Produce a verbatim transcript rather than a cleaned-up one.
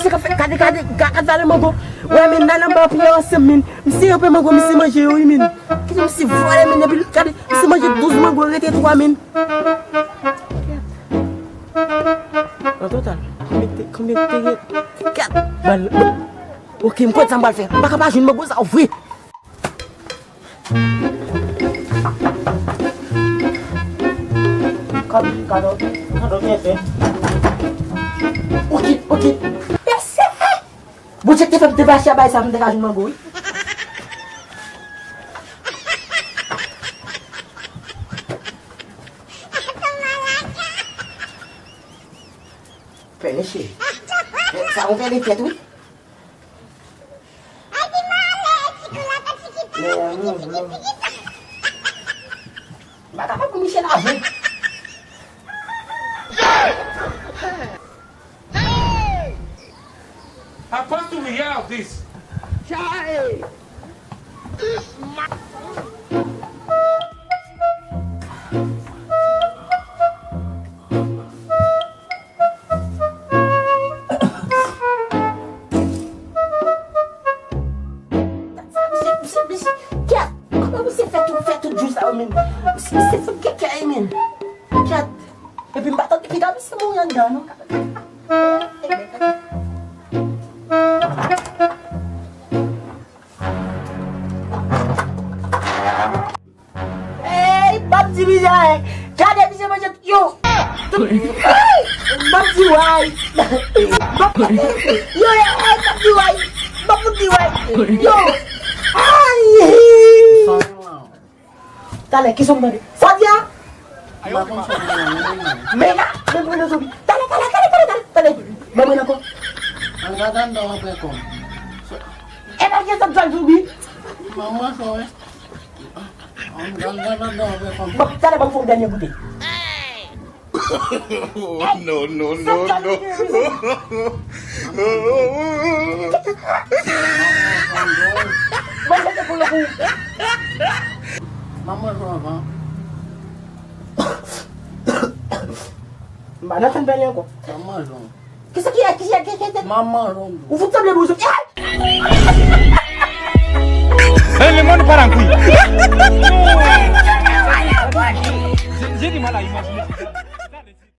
Gade, gade, gade, gade valè mango. Wè, men, nan anba pye ansanm, men. Misye yope mango, misye manje yo, wi, men. Kite misye vole, men, epi gade, misye manje douz mango, rete twa, men. An total, konbyen te, konbyen te gen? Kat. Bal. Ok, m konn sa m pral fè. M pa ka pa jwenn mango sa, vre. Kado, kado, kado byen fè. Ok, ok. Mèsi. Bondye te fè m te mache a bay sa pou m te ka jwenn mango, wi. Pèlen cheri. Sa yon pèlen tèt, wi. Men, men, men. M pa kapab pou Michel avèg. How fast do we have this? Misye, misye, misye, kèt! Kòman misye fè tout, fè tout jou sa yo, men? Misye, misye fout gen kè, men. Kèt! Epi m pa tande piga misye mouri anndan, non. Ey, m ap di misye, gade misye manje tout yo. Tout, ey, m ap di way. M ap, yo, ey, ey, m ap di way. M ap fout di way. Yo. Ay. Talè, kisa w mande? Sa w di a? M pa konn sa w di a, non, non. Men la, men mwen nan zonbi. Talè, talè, talè, talè, talè, talè. Ban mwen ankò. Al gade anndan w apre kò m. E pa gen sa k jwenn zonbi. Ban mwen sa w wè. Bon, talè, ban m fè yon dènye goute. Oh, no, no, no, no. Ban m mete pou yo pou. Manman Jean avan. M pa nan fè n pale ankò. Manman Jean. Kisa ki, kisa ki, ki, ki? Manman Jean. Ou fout sanble bouch ou. Eh! Eh, le monde part en couille. J'ai, j'ai du mal à imaginer.